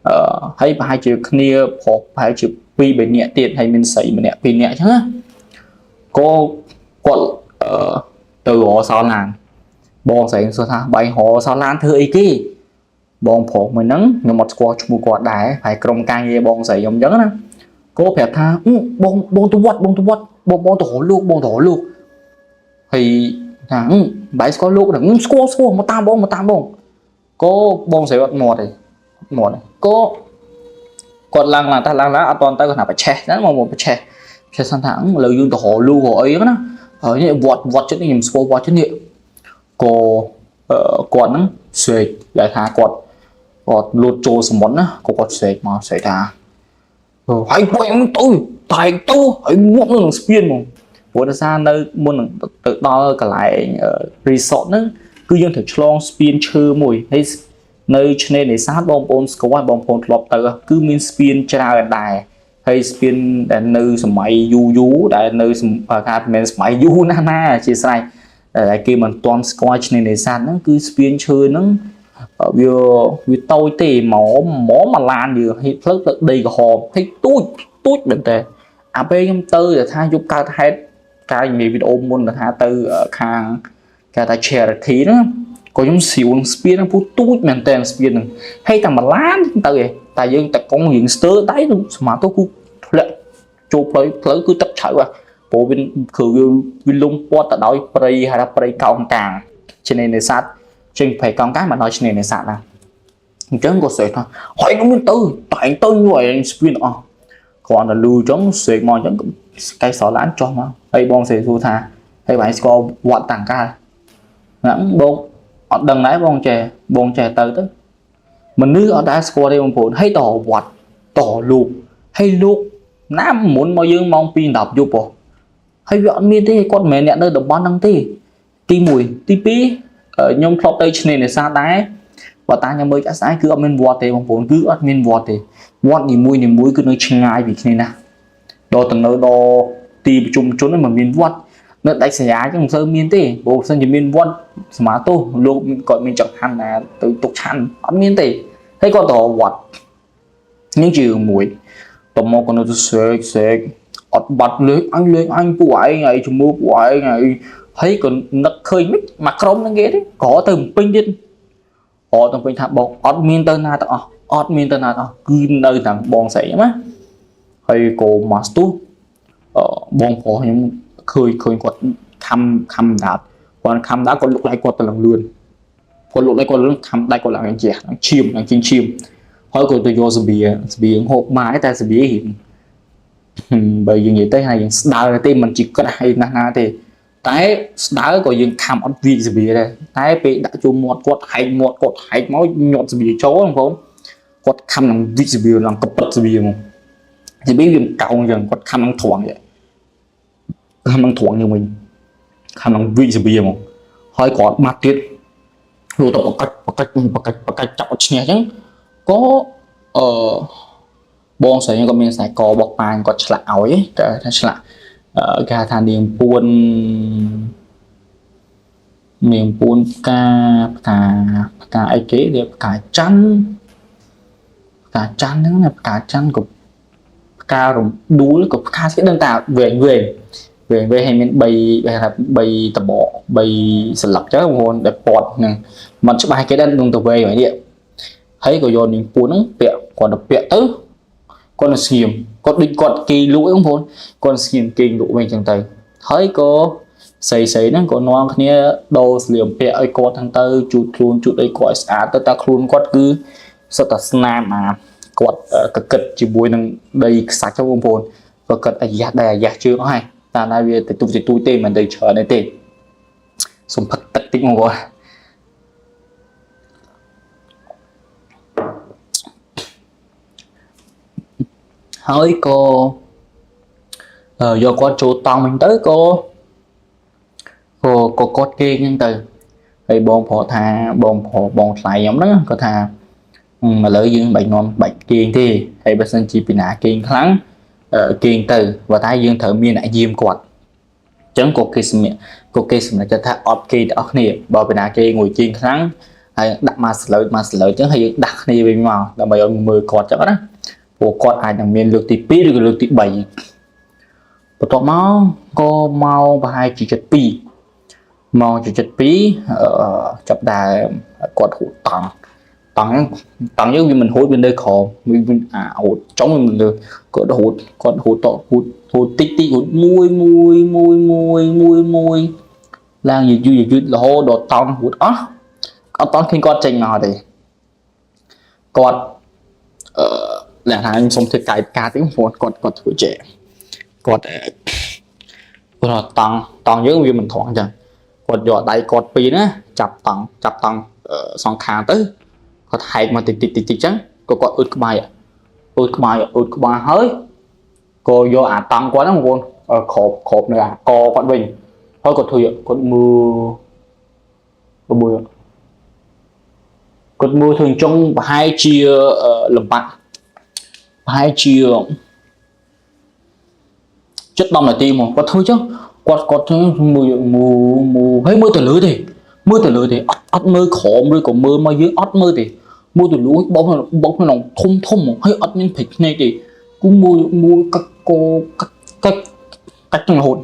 អឺហើយប្រហែលជាគ្នាប្រុសប្រហែលជា2 3នាក់ទៀតហើយមានស្រីម្នាក់2នាក់អញ្ចឹងណាក៏គាត់អឺទៅរកសោឡានបងស្រីសួរថាបែងរកសោឡានធ្វើអីគេបងប្រុសមួយហ្នឹងខ្ញុំអត់ស្គាល់ឈ្មោះគាត់ដែរហើយក្រុមការងារបងស្រីខ្ញុំអញ្ចឹងណាក៏ប្រាប់ថាបងបងទៅវត្តបងទៅវត្តបងបងទៅរកលោកបងទៅរកលោកហើយថាបែរស្គាល់លោកហ្នឹងស្គាល់ស្គាល់មកតាមបងមកតាមបងក៏បងស្រីអត់មាត់ទេមាត់ទេក៏គាត់ឡើងឡើងតែឡើងឡើងអត់តន់ទៅគាត់ថាប្រឆេះហ្នឹងមកមកប្រឆេះប្រឆេះសិនថាឥឡូវយើងទៅរកលោករកអីហ្នឹងណាហើយនេះវត្តវត្តចិត្តនេះខ្ញុំស្គាល់វត្តចិត្តនេះក៏គាត់ហ្នឹងស្រែកដែលថាគាត់គាត់លូតចូលសមុទ្រណាក៏គាត់ស្រែកមកស្រែកថាហើយពួកឯងទៅតែទៅហើយងាប់នៅនឹងស្ពានហ្មងព្រោះដោយសារនៅមុននឹងទៅដល់កន្លែង resort ហ្នឹងគឺយើងត្រូវឆ្លងស្ពានឈើមួយហើយនៅឆ្នេរនេសាទបងប្អូនស្គាល់បងប្អូនធ្លាប់ទៅគឺមានស្ពានច្រើនដែរហើយស្ពានដែលនៅសម័យយូរយូរដែលនៅថាមិនមែនសម័យយូរណាស់ណាជាស្រេចតែគេមិនទាន់ស្គាល់ឆ្នេរនេសាទហ្នឹងគឺស្ពានឈើហ្នឹងវាវាតូចទេហ្មងហ្មងមួយឡានយើងហិផ្លូវផ្លូវដីក្រហមហើយទូចទូចមែនតើអាពេលខ្ញុំទៅតែថាយប់កើតហេតុកាលនិយាយវីដេអូមុនថាទៅខាងគេថា charity ហ្នឹងក៏ខ្ញុំស្រួលស្ពានហ្នឹងពូទូចមែនតើស្ពានហ្នឹងហើយតែមួយឡានទៅឯងតែយើងតកងរៀងស្ទើរដៃស្មាទៅគឺធ្លាក់ចូលផ្លូវផ្លូវគឺទឹកជ្រៅហ៎ព្រោះវាគឺវាវាលំព័ទ្ធទៅដោយព្រៃហៅថាព្រៃកោងកាងឆ្នេរនេសាទចេញព្រៃកោងកាងមកដល់ឆ្នេរនេសាទណាអញ្ចឹងក៏ស្រែកថាហើយខ្ញុំទៅតែងទៅយឯងស្ពានអស់គ្រាន់តែលឺអញ្ចឹងស្រែកមកអញ្ចឹងកែសឡានចុះមកហើយបងស្រីសួរថាហើយបងស្គាល់វត្តតាំងកាលហ្នឹងបងអត់ដឹងដែរបងចេះបងចេះទៅទៅមនុស្សអត់ដែលស្គាល់ទេបងប្អូនហើយតវត្តតលោកហើយលោកណាមុនមកយើងម៉ោង2:10យប់ហ៎ហើយវាអត់មានទេគាត់មិនមែនអ្នកនៅតំបន់ហ្នឹងទេទី1ទី2ខ្ញុំធ្លាប់ទៅឆ្នេរនេសាទដែរបើតាខ្ញុំមើលចាក់ស្ដែងគឺអត់មានវត្តទេបងប្អូនគឺអត់មានវត្តទេវត្តនីមួយនីមួយគឺនៅឆ្ងាយពីគ្នាណាស់ដល់ទៅនៅដល់ទីប្រជុំជនហ្នឹងមិនមានវត្តនៅដាច់ស្រយាលចឹងមិនសូវមានទេព្រោះបើសិនជាមានវត្តសមាទោសលោកគាត់មានចង្ហាន់ណាទៅទុកឆាន់អត់មានទេហើយគាត់ទៅវត្តនេះជារឿងមួយតមកក៏នៅទៅស្រែកស្រែកអត់បាត់លេងអញលេងអញពួកឯងហើយជំនួពួកឯងហើយហើយក៏នឹកឃើញមិនមកក្រុមហ្នឹងគេទេក៏ទៅពេញទៀតអត់ទៅពេញថាបងអត់មានទៅណាទាំងអស់អត់មានទៅណាទាំងអស់គឺនៅទាំងបងស្រីហ្នឹងណាហើយក៏មកស្ទុះបងប្រុសខ្ញុំឃើញឃើញគាត់ខំខំដាតគាត់ខំដាតគាត់លុកឡៃគាត់ទៅឡើងលឿន គាត់លក់ដៃគាត់លក់ខំដៃគាត់ឡើងជះឡើងឈាមឡើងជាងឈាមហើយគាត់ទៅយកសបៀសបៀហូបបាយតែសបៀរៀងបើយើងនិយាយទៅហើយយើងស្ដើងទេមិនជាក្រាស់អីណាស់ណាទេតែស្ដើក៏យើងខំអត់វាយសបៀដែរតែពេលដាក់ចូលមាត់គាត់ហែកមាត់គាត់ហែកមកញាត់សបៀចូលបងប្អូនគាត់ខំនឹងវិសបៀឡើងកពិតសបៀមកសបៀវាកោងចឹងគាត់ខំនឹងត្រង់ខំនឹងត្រង់យើងវិញខំនឹងវិសបៀមកហើយគាត់បាត់ទៀតលោកទៅបកាច់បកាច់បកាច់បកាច់ចាប់អត់ឈ្នះចឹងក៏អឺបងស្រីក៏មានខ្សែករបស់ប៉ាងគាត់ឆ្លាក់ឲ្យគេថាឆ្លាក់គេហៅថានាងពួននាងពួនផ្កាផ្កាផ្កាអីគេវាផ្កាច័ន្ទផ្កាច័ន្ទហ្នឹងណាផ្កាច័ន្ទក៏ផ្ការំដួលក៏ផ្កាស្អីដឹងតាវែងវែងវែងវែងហើយមាន3គេថា3តបក3ស្លឹកចឹងបងប្អូនដែលពត់ហ្នឹងមិនច្បាស់គេដែរនឹងទៅវែងហ្នឹងនេះហើយក៏យកនាងពួនហ្នឹងពាក់គាត់ទៅពាក់ទៅគាត់នឹងស្ងៀមគាត់ដូចគាត់គេលក់បងប្អូនគាត់ស្ងៀមគេលក់វិញចឹងទៅហើយក៏ស្រីស្រីហ្នឹងក៏នាំគ្នាដូរស្លៀកពាក់ឲ្យគាត់ហ្នឹងទៅជូតខ្លួនជូតអីគាត់ឲ្យស្អាតទៅតែខ្លួនគាត់គឺសុទ្ធតែស្នាមអាគាត់កកិតជាមួយនឹងដីខ្សាច់ហ្នឹងបងប្អូនកកិតអាយ៉ាស់ដែរអាយ៉ាស់ជើងអស់ហើយតែណាវាទៅទូទៅទូទេមិនទៅច្រើនទេសុំផឹកទឹកតិចបងប្អូនហើយក៏យកគាត់ចូលតង់វិញទៅក៏ក៏គាត់គេងហ្នឹងទៅហើយបងប្រុសថាបងប្រុសបងថ្លៃខ្ញុំហ្នឹងគាត់ថាឥឡូវយើងបាច់នាំបាច់គេងទេហើយបើសិនជាពីណាគេងខ្លាំងគេងទៅបើតែយើងត្រូវមានអ្នកយាមគាត់អញ្ចឹងក៏គេសម្រាប់ក៏គេសម្រេចចិត្តថាអត់គេទាំងអស់គ្នាបើពីណាគេងួយគេងខ្លាំងហើយដាក់មកស្លើមកស្លើអញ្ចឹងហើយយើងដាក់គ្នាវិញមកដើម្បីឲ្យមើលគាត់អញ្ចឹងណាព្រោះគាត់អាចនឹងមានលើកទី2ឬក៏លើកទី3បន្ទាប់មកក៏មកប្រហែលជា72ម៉ោងជា72អឺចាប់ដើមគាត់ហូតតង់តង់ហ្នឹងតង់យើងវាមិនហូតវានៅក្រោមវាអាហូតចុងវាមិនលើគាត់ហូតគាត់ហូតតហូតហូតតិចតិចហូតមួយមួយមួយមួយមួយមួយឡើងយឺតយឺតយឺតរហូតដល់តង់ហូតអស់អត់តន់ឃើញគាត់ចេញមកទេគាត់អឺលក្ខណៈខ្ញុំសុំធ្វើកាយការតិចព្រោះគាត់គាត់ធ្វើចេះគាត់គាត់តង់តង់យើងវាមិនត្រង់អញ្ចឹងគាត់យកដៃគាត់ពីរណាចាប់តង់ចាប់តង់សងខាងទៅគាត់ហែកមកតិចតិចតិចតិចចឹងក៏គាត់អ៊ុតក្បាយអ៊ុតក្បាយអ៊ុតក្បាលហើយក៏យកអាតង់គាត់ហ្នឹងបងប្អូនក្របក្របនៅអាកគាត់វិញហើយគាត់ធ្វើគាត់មើលមើលគាត់មើលធ្វើអញ្ចឹងប្រហែលជាលំបាក់ប្រហែលជាចិត្ត10នាទីមកគាត់ធ្វើចឹងគាត់គាត់ធ្វើមើលមើលមើលហើយមើលទៅលើទេមើលទៅលើទេអត់អត់មើលក្រោមឬក៏មើលមកយើងអត់មើលទេមើលទៅលើបោកបោកក្នុងធំធំហ្មងហើយអត់មានព្រិចភ្នែកទេគូមើលមើលកាច់កកាច់កាច់កាច់ទាំងរហូត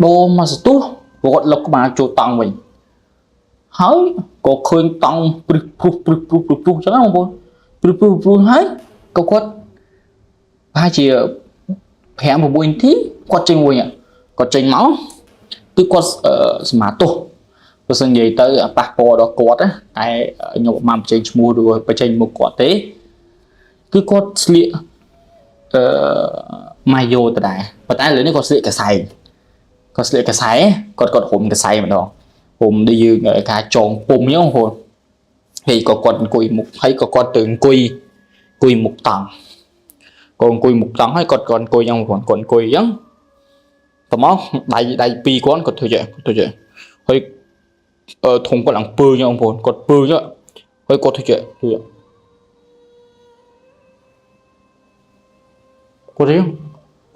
ដូរមកសទុះគាត់លុបក្បាលចូលតង់វិញហើយក៏ឃើញតង់ព្រឹសព្រុសព្រឹសព្រុសព្រឹសព្រុសចឹងណាបងប្អូនព្រឹសព្រុសព្រុសហើយក៏គាត់ប្រហែលជា5 6នាទីគាត់ចេញវិញគាត់ចេញមកគឺគាត់សមាទោសបើសិននិយាយទៅប៉ះពាល់ដល់គាត់ណាតែខ្ញុំអត់បានបញ្ចេញឈ្មោះឬបញ្ចេញមុខគាត់ទេគឺគាត់ស្លៀកអឺម៉ាយ៉ូដដែលប៉ុន្តែលើនេះគាត់ស្លៀកកសែងគាត់ស្លៀកកសែងគាត់គាត់រុំកសែងម្ដងរុំដូចយើងការចងពុំអញ្ចឹងបងប្អូនហើយក៏គាត់អង្គុយមុខហើយក៏គាត់ទៅអង្គុយអង្គុយមុខតង់ក៏អង្គុយមុខតង់ហើយគាត់គាត់អង្គុយអញ្ចឹងបងប្អូនគាត់អង្គុយអញ្ចឹងតមកដៃដៃពីរគាត់គាត់ធ្វើចេះគាត់ធ្វើចេះហើយធំគាត់ឡើងពើអញ្ចឹងបងប្អូនគាត់ពើអញ្ចឹងហើយគាត់ធ្វើចេះធ្វើគាត់រៀង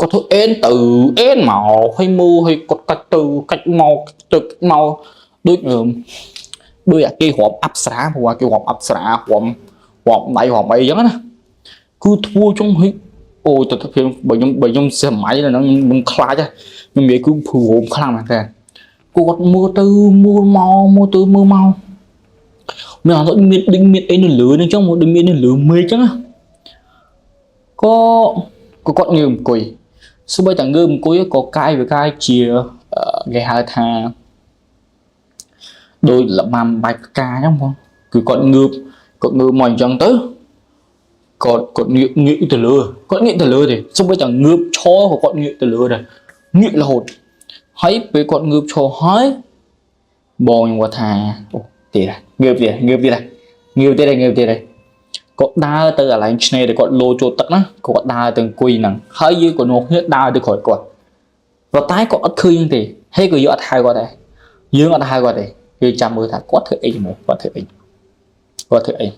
គាត់ធ្វើអេនទៅអេនមកហើយមើលហើយគាត់កាច់ទៅកាច់មកទៅមកដូចដូចអាគេរាប់អប្សរាព្រោះគេរាប់អប្សរារាប់រាប់ដៃរាប់អីអញ្ចឹងណាគឺធ្វើចុងហិអូទៅទៅបើខ្ញុំបើខ្ញុំសម័យហ្នឹងខ្ញុំខ្លាចខ្ញុំនិយាយគឺព្រមខ្លាំងមែនតើគាត់មើលទៅមើលមកមើលទៅមើលមកមានអត់មានដូចមានអីនៅលើហ្នឹងចឹងមកដូចមាននៅលើមេឃចឹងណាក៏ក៏គាត់ងើបអង្គុយសូម្បីតែងើបអង្គុយក៏កាយវិការជាគេហៅថា ដោយលបាំបាច់ផ្កាអញ្ចឹងបងគឺគាត់ងើបគាត់ងើបមកអញ្ចឹងទៅគាត់គាត់ងាកងាកទៅលើគាត់ងាកទៅលើទេសូម្បីតែងើបឈរក៏គាត់ងាកទៅលើដែរងាករហូតហើយពេលគាត់ងើបឈរហើយបងខ្ញុំគាត់ថាអូទៀតងើបទៀតងើបទៀតងើបទៀតងើបទៀតគាត់ដើរទៅកន្លែងឆ្នេរដែលគាត់លោចូលទឹកណាគាត់ដើរទៅអង្គុយហ្នឹងហើយយើងក៏នាំគ្នាដើរទៅក្រោយគាត់ប៉ុន្តែគាត់អត់ឃើញទេហើយក៏យើងអត់ហៅគាត់ដែរយើងអត់ហៅគាត់ទេយើងចាំមើលថាគាត់ធ្វើអីមកគាត់ធ្វើអីគាត់ធ្វើអី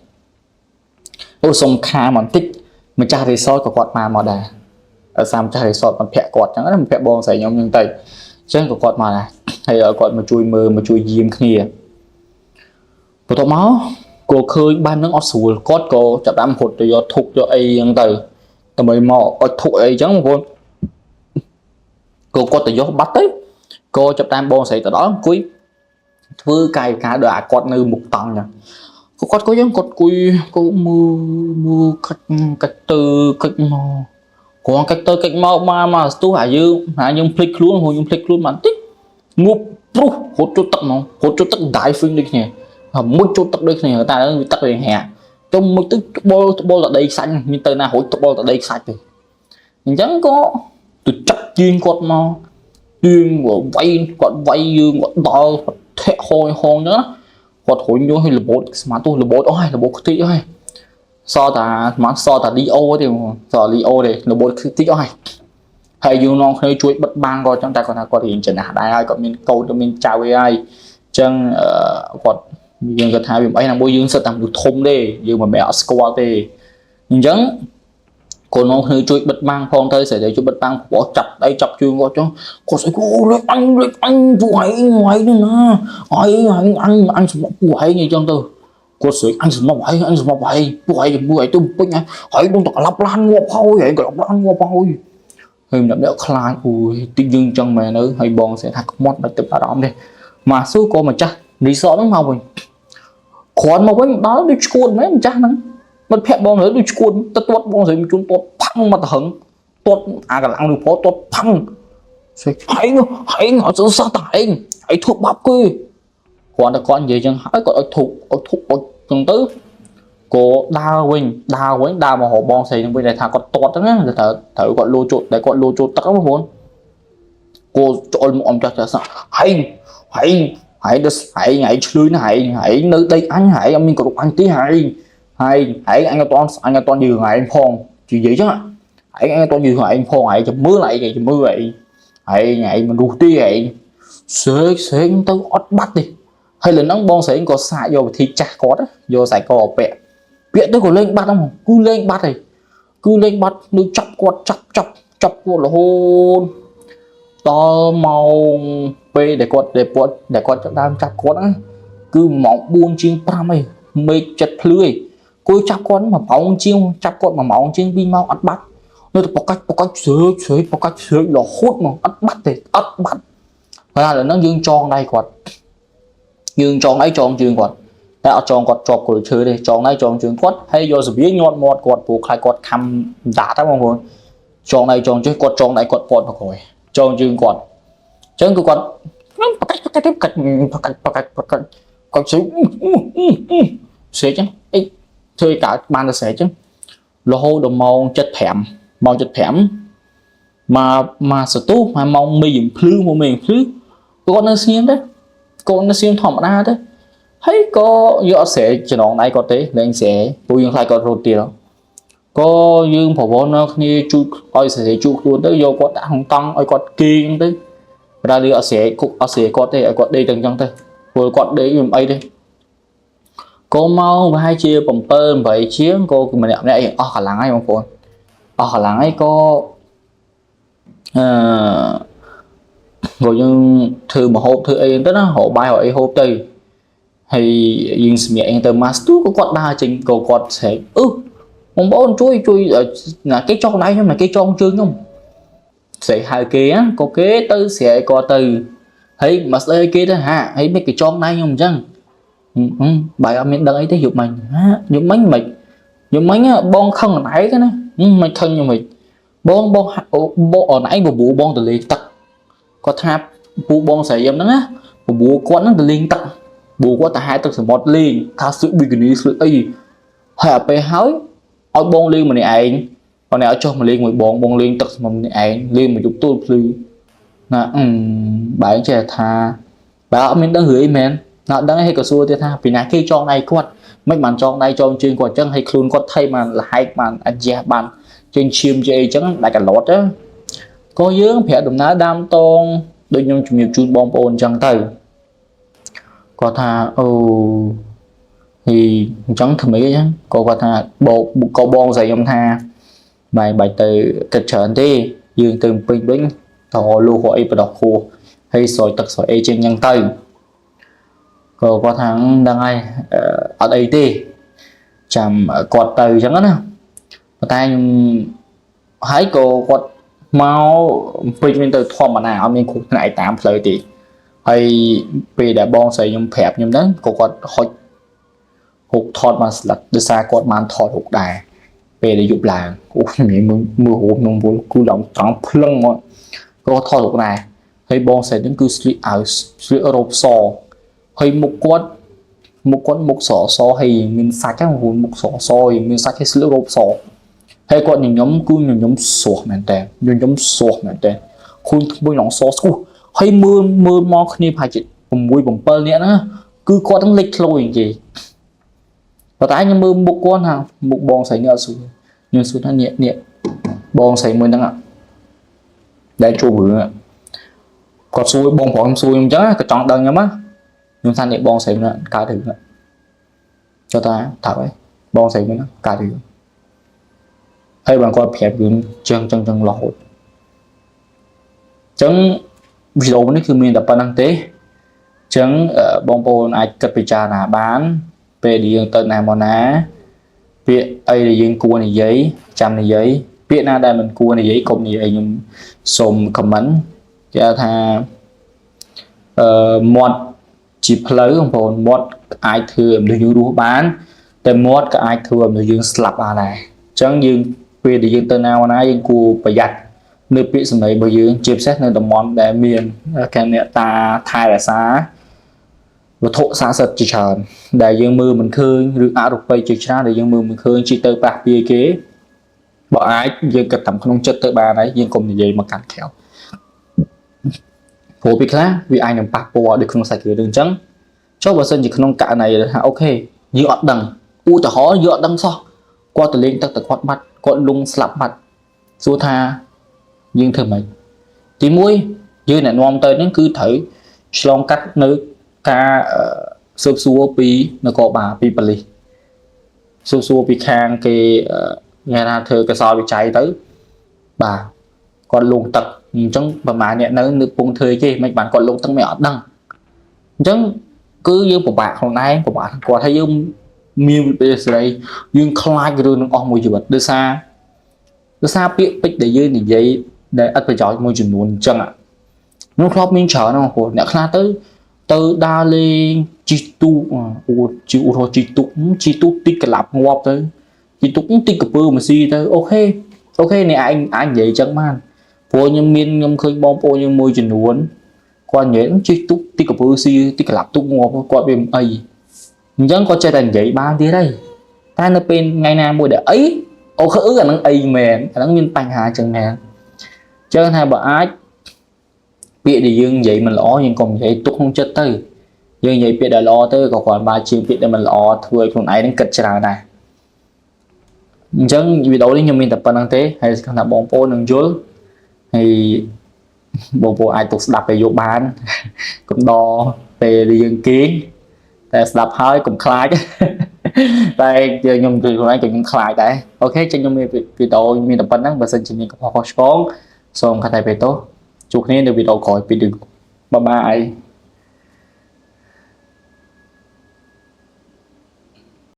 អូសុំខាបន្តិចម្ចាស់ resort ក៏គាត់មកមកដែរអសាម្ចាស់ resort មិនភ័ក្រគាត់ចឹងណាមិនភ័ក្របងស្រីខ្ញុំចឹងទៅអញ្ចឹងក៏គាត់មកដែរហើយគាត់មកជួយមើលមកជួយយាមគ្នាបន្ទាប់មកក៏ឃើញបាននឹងអត់ស្រួលគាត់ក៏ចាប់ដើមរត់ទៅយកធុកយកអីចឹងទៅដើម្បីមកអត់ធុកអីចឹងបងប្អូនក៏គាត់ទៅយកបាត់ទៅក៏ចាប់តាមបងស្រីទៅដល់អង្គុយធ្វើកាយវិការដោយអាគាត់នៅមុខតង់ចឹងក៏គាត់ក៏យើងគាត់អង្គុយក៏មើលមើលកាច់កាច់ទៅកាច់មកគ្រាន់កាច់ទៅកាច់មកមកមកស្ទុះអាយើងអាយើងភ្លេចខ្លួនព្រោះយើងភ្លេចខ្លួនបានតិចងប់ព្រុសរត់ចូលទឹកហ្មងរត់ចូលទឹក diving ដូចគ្នាហើយមុជចូលទឹកដូចគ្នាតែវាទឹកវាហាក់ទៅមុជទៅត្បុលត្បុលតដីខ្សាច់មានទៅណារួចត្បុលតដីខ្សាច់ទៅអញ្ចឹងក៏ទៅចាប់ទាញគាត់មកទាញវាយគាត់វាយយើងគាត់ដល់ធាក់ហយហងអញ្ចឹងណាគាត់រុញយកឲ្យរបូតស្មាទោះរបូតអស់ហើយរបូតខ្ទេចអស់ហើយសល់តាស្មានសល់តា DO ទេសល់ LO ទេរបូតខ្ទេចអស់ហើយហើយយើងនាំគ្នាជួយបិទបាំងគាត់ចឹងតែគាត់ថាគាត់រៀនចំណាស់ដែរហើយគាត់មានកូនទៅមានចៅអីហើយអញ្ចឹងគាត់យើងគាត់ថាវាមិនអីណាមួយយើងសិតតែមនុស្សធំទេយើងមិនមែនអត់ស្គាល់ទេអញ្ចឹងកូននាំគ្នាជួយបិទបាំងផងទៅស្រីជួយបិទបាំងព្រោះចាប់ដៃចាប់ជើងគាត់ចឹងគាត់ស្អីគូលេចអញលេចអញពួកឯងឯងណាឯងអញអញអញសម្រាប់ពួកឯងអញ្ចឹងទៅគាត់ស្រីអញសម្រាប់ឯងអញសម្រាប់ឯងពួកឯងជាមួយឯងទៅពេញឯងហើយនឹងទៅក្លាប់ឡានងាប់ហើយឯងក្លាប់ឡានងាប់ហើយហើយម្នាក់នេះខ្លាចអូយតិចយើងចឹងមែនទៅហើយបងស្រីថាខ្មត់បាច់ទឹកអារម្មណ៍ទេមកស៊ូក៏ម្ចាស់ resort ហ្នឹងមកវិញគ្រាន់មកវិញដល់ដូចឈួតមែនម្ចាស់ហ្នឹងមិត្តភក្តិបងស្រីដូចឈួតទៅទាត់បងស្រីជូនទាត់ផាំងមកទៅហឹងទាត់អាកម្លាំងនោះព្រោះទាត់ផាំងស្រីហែងហែងអត់សោះតែហែងហែងធ្វើបាបគេគ្រាន់តែគាត់និយាយចឹងហើយគាត់ឲ្យធុកឲ្យធុកឲ្យចឹងទៅក៏ដើរវិញដើរវិញដើរមករកបងស្រីនឹងវិញដែលថាគាត់ទាត់ហ្នឹងណាត្រូវត្រូវគាត់លូចូលដែលគាត់លូចូលទឹកហ្នឹងបងប្អូនគោចូលមកអំចាស់ចាស់ហែងហែងហែងទៅហែងហែងឆ្លឿនហែងហែងនៅដីអញហែងអត់មានគ្រប់អញទេហែងហែងហែងអញអត់តអញអត់តយឺហែងផងនិយាយចឹងហែងអញអត់តយឺហែងផងហែងចាំមើលហែងចាំមើលហែងហែងហែងមិនរស់ទេហែងស្រែកស្រែកទៅអត់បាត់ទេហើយលើហ្នឹងបងស្រីក៏សាកយកវិធីចាស់គាត់យកខ្សែកពាក់ពាក់ទៅក៏លេងបាត់ហ្នឹងគឺលេងបាត់ហើយគឺលេងបាត់នៅចាប់គាត់ចាប់ចាប់ចាប់គាត់រហូតដល់ម៉ោងពេលដែលគាត់ដែលគាត់ដែលគាត់ចាប់ដើមចាប់គាត់ហ្នឹងគឺម៉ោង4ជាង5អីមេឃចិត្តភ្លឺអីគួយចាប់គាត់1ម៉ោងជាងចាប់គាត់1ម៉ោងជាង2ម៉ោងអត់បាត់នៅតែបកាច់បកាច់ស្រែកស្រែកបកាច់ស្រែករហូតមកអត់បាត់ទេអត់បាត់ហើយឥឡូវហ្នឹងយើងចងដៃគាត់យើងចងដៃចងជើងគាត់តែអត់ចងគាត់ជាប់គល់ឈើទេចងដៃចងជើងគាត់ហើយយកសវៀញាត់មាត់គាត់ព្រោះខ្លាចគាត់ខំដាក់ទៅបងប្អូនចងដៃចងជើងគាត់ចងដៃគាត់ពាត់មកក្រោយចងជើងគាត់អញ្ចឹងគឺគាត់បកាច់បកាច់បកាច់បកាច់បកាច់បកាច់គាត់ស្រែកស្រែកចឹងអីធ្វើឲ្យកើតបានតែស្រែកចឹងរហូតដល់ម៉ោង7:05ម៉ោង7:05មកមកសន្ទុះមកម៉ោងមីយើងភ្លឺមកមីយើងភ្លឺគាត់នៅស្ងៀមទេគាត់នៅស្ងៀមធម្មតាទេហើយក៏យកអត់ស្រែកចំណងដៃគាត់ទេលែងស្រែកពួកយើងខ្លាចគាត់រត់ទៀតក៏យើងប្រវល់នៅគ្នាជួយឲ្យស្រែកជួយខ្លួនទៅយកគាត់ដាក់ក្នុងតង់ឲ្យគាត់គេងទៅបើដល់អត់ស្រែកគុកអត់ស្រែកគាត់ទេឲ្យគាត់ដេកទៅអញ្ចឹងទៅព្រោះគាត់ដេកវាមិនអីទេក៏មកប្រហែលជា7 8ជាងក៏ម្នាក់ម្នាក់អស់កម្លាំងហើយបងប្អូនអស់កម្លាំងហើយក៏អឺក៏យើងធ្វើម្ហូបធ្វើអីហ្នឹងទៅណារកបាយរកអីហូបទៅហើយយើងសម្រាប់អីទៅម៉ាស្ទូក៏គាត់ដើរចេញក៏គាត់ស្រែកអឺបងប្អូនជួយជួយណាគេចងដៃខ្ញុំណាគេចងជើងខ្ញុំស្រែកហៅគេណាក៏គេទៅស្រែកគាត់ទៅហើយមកស្ដីឲ្យគេទៅហាហើយមិនគេចងដៃខ្ញុំអញ្ចឹងបាយអត់មានដឹងអីទេយប់មិញហាយប់មិញមិនយប់មិញបងខឹងអណែកណាមិនខឹងខ្ញុំមិនបងបងបងអណែកបបួបងទៅលេងទឹកគាត់ថាពូបងស្រីខ្ញុំហ្នឹងណាបបួគាត់ហ្នឹងទៅលេងទឹក ប៊ូគាត់ទៅហែទឹកសមុទ្រលេងថាស្លៀកប៊ីគីនីស្លៀកអីហើយអាពេលហើយឲ្យបងលេងម្នាក់ឯងបងអ្នកឲ្យចុះមកលេងមួយបងបងលេងទឹកសមុទ្រម្នាក់ឯងលេងមួយយប់ទូលភ្លឺណាអឺបែរចេះថាបើអត់មានដឹងរឿងអីមែនណាអត់ដឹងឯងក៏សួរទៀតថាពីណាគេចងដៃគាត់មិនបានចងដៃចងជើងគាត់អញ្ចឹងហើយខ្លួនគាត់ថៃបានលហែកបានអាយ៉ះបានជើងឈាមជាអីអញ្ចឹងដាច់កឡត់ទៅក៏យើងប្រាប់ដំណើរដើមតងដូចខ្ញុំជំរាបជូនបងប្អូនអញ្ចឹងទៅគាត់ថាអូហើយអញ្ចឹងធ្វើម៉េចអញ្ចឹងក៏គាត់ថាបកក៏បងស្រីខ្ញុំថាបាយបាច់ទៅគិតច្រើនទេយើងទៅពេញវិញតលូកអីបដោះខួរហើយស្រោចទឹកស្រោចអីជាងអញ្ចឹងទៅក៏គាត់ថាដឹងហើយអត់អីទេចាំគាត់ទៅអញ្ចឹងណាប៉ុន្តែខ្ញុំហើយក៏គាត់មកពេញវិញទៅធម្មតាអត់មានគ្រោះថ្នាក់តាមផ្លូវទេហើយពេលដែលបងស្រីខ្ញុំប្រាប់ខ្ញុំហ្នឹងក៏គាត់ហុចហុកថតបានស្លឹកដោយសារគាត់បានថតរូបដែរពេលដែលយប់ឡើងអូមានមើលមើលរូបក្នុងវល់គូឡើងត្រង់ភ្លឹងមកក៏ថតរូបដែរហើយបងស្រីហ្នឹងគឺស្លៀកអាវស្លៀករ៉ូបសហើយមុខគាត់មុខគាត់មុខសសហើយមានសាច់ហ្នឹងមុខសសហើយមានសាច់ហើយស្លៀករ៉ូបសហើយគាត់ញញឹមគឺញញឹមស្រស់មែនតើញញឹមស្រស់មែនតើខូនធ្មួយឡងសស្គូហើយមើលមើលមកគ្នាប្រហែលជា6 7នាក់ណាគឺគាត់នឹងលេចធ្លោយនិយាយប៉ុន្តែខ្ញុំមើលមុខគាត់ថាមុខបងស្រីនេះអត់ស្រួលខ្ញុំសួរថានេះនេះបងស្រីមួយហ្នឹងដែលជួបរឿងគាត់សួរបងប្រុសខ្ញុំសួរខ្ញុំអញ្ចឹងក៏ចង់ដឹងខ្ញុំណាខ្ញុំថានេះបងស្រីមួយកើតរឿងចុះតាថាអីបងស្រីមួយហ្នឹងកើតរឿងហើយបងគាត់ប្រាប់រឿងចឹងចឹងចឹងរហូតចឹងវីដេអូនេះគឺមានតែប៉ុណ្្នឹងទេចឹងបងប្អូនអាចគិតពិចារណាបានពេលដែលយើងទៅណាមកណាពាក្យអីដែលយើងគួរនិយាយចាំនិយាយពាក្យណាដែលមិនគួរនិយាយកុំនិយាយខ្ញុំសូម comment គេថាអឺមាត់ជាផ្លូវបងប្អូនមាត់អាចធ្វើឲ្យមនុស្សយើងរស់បានតែមាត់ក៏អាចធ្វើឲ្យមនុស្សយើងស្លាប់បានដែរអញ្ចឹងយើងពេលដែលយើងទៅណាមកណាយើងគួរប្រយ័ត្ននៅពាក្យសម្ដីរបស់យើងជាពិសេសនៅតំបន់ដែលមានគណៈអ្នកតាថែរក្សាវត្ថុស័ក្តិសិទ្ធិជាច្រើនដែលយើងមើលមិនឃើញឬអរូបីជាច្រើនដែលយើងមើលមិនឃើញជីទៅប៉ះពាគេបើអាចយើងគិតតាមក្នុងចិត្តទៅបានហើយយើងកុំនិយាយមកកាន់ក្រៅព្រោះពីខ្លះវាអាចនឹងប៉ះពាល់ដូចក្នុងសាច់រឿងអញ្ចឹងចុះបើសិនជាក្នុងករណីថា OK យើងអត់ដឹងឧទាហរណ៍យើងអត់ដឹងសោះគាត់ទៅលេងទឹកតែគាត់បាត់គាត់លងស្លាប់បាត់សួរថាយើងធ្វើម៉េចទី1យើងអ្នកនាំទៅហ្នឹងគឺត្រូវឆ្លងកាត់នៅការស៊ើបសួរពីនគរបាលពីប៉ូលីសស៊ើបសួរពីខាងគេគេថាធ្វើកសលវិច័យទៅបាទគាត់លងទឹកអញ្ចឹងប្រហែលអ្នកនៅនឹកពងធ្វើគេមិនបានគាត់លងទឹកមិនអត់ដឹងអញ្ចឹងគឺយើងពិបាកខ្លួនឯងពិបាកគាត់ហើយយើងមានវិទ្យាសេរីយើងខ្លាចរឿងនឹងអស់មួយជីវិតដោយសារដោយសារពាក្យពេចន៍ដែលយើងនិយាយដែលអត់ប្រយោជន៍មួយចំនួនអញ្ចឹងខ្ញុំធ្លាប់មានច្រើនណាស់ព្រោះអ្នកខ្លះទៅទៅដើរលេងជិះទូកអូជិះឧទាហរណ៍ជិះទូកជិះទូកតិចក្លាប់ងាប់ទៅជិះទូកតិចកពើមកស៊ីទៅ OK OK នេះឯងអាចនិយាយអញ្ចឹងបានព្រោះខ្ញុំមានខ្ញុំឃើញបងប្អូនយើងមួយចំនួនគាត់និយាយជិះទូកតិចកពើស៊ីតិចក្លាប់ទូកងាប់គាត់វាមិនអីអញ្ចឹងគាត់ចេះតែនិយាយបានទៀតហើយតែនៅពេលថ្ងៃណាមួយដែលអី OK អឺអាហ្នឹងអីមែនអាហ្នឹងមានបញ្ហាចឹងមែនអញ្ចឹងថាបើអាចពាក្យដែលយើងនិយាយមិនល្អយើងកុំនិយាយទុកក្នុងចិត្តទៅយើងនិយាយពាក្យដែលល្អទៅក៏គ្រាន់បើជាងពាក្យដែលមិនល្អធ្វើឲ្យខ្លួនឯងនឹងគិតច្រើនដែរអញ្ចឹងវីដេអូនេះខ្ញុំមានតែប៉ុណ្្នឹងទេហើយសង្ឃឹមថាបងប្អូននឹងយល់ហើយបងប្អូនអាចទុកស្ដាប់ពេលយកបានកុំដពេលយើងគេងតែស្ដាប់ហើយកុំខ្លាចតែខ្ញុំជួយខ្លួនឯងក៏ខ្ញុំខ្លាចដែរ OK ចឹងខ្ញុំមានវីដេអូមានតែប៉ុណ្្នឹងបើសិនជាមានកំហុសខុសឆ្គងសូមខន្តីបេទោសជួបគ្នានៅវីដេអូក្រោយពី bye bye.